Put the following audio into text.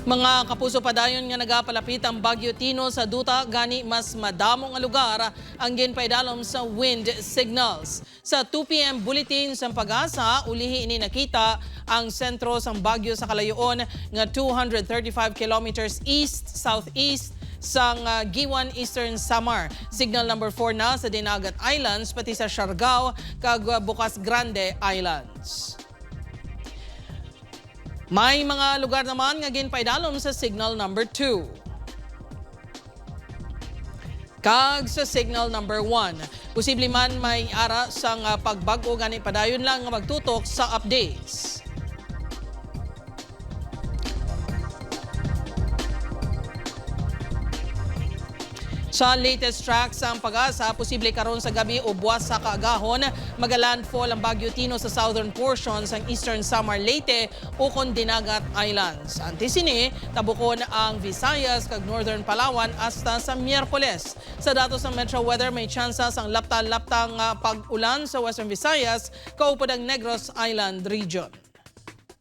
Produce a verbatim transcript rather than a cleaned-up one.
Mga kapuso, padayon nga nagapalapit ang Bagyo Tino sa duta, gani mas madamo nga lugar ang ginpaidalom sa wind signals. Sa two p m bulletin sang PAGASA, ulihi ini nakita ang sentro sang bagyo sa kalayoon nga two hundred thirty-five kilometers east-southeast sang, ah, Guiuan, Eastern Samar. Signal number four na sa Dinagat Islands, pati sa Siargao kag, ah, Bucas Grande Islands. May mga lugar naman nga ginpaidalom sa signal number two. Kag sa signal number one, posible man may ara sang, ah, pagbag-o, gani padayon lang nga magtutok sa updates. Sa latest track sang PAGASA, posible karon sa gab-i o buwas sa kaagahon, magalandfall ang Bagyo Tino sa southern portion sang Eastern Samar, Leyte, ukon Dinagat Islands. Antes sini, tabukon ang Visayas kag Northern Palawan hasta sa Miyerkules. Sa datos sang Metro Weather, may tsansa sang lapta-lapta nga pag-ulan sa Western Visayas, kaupod ang Negros Island Region.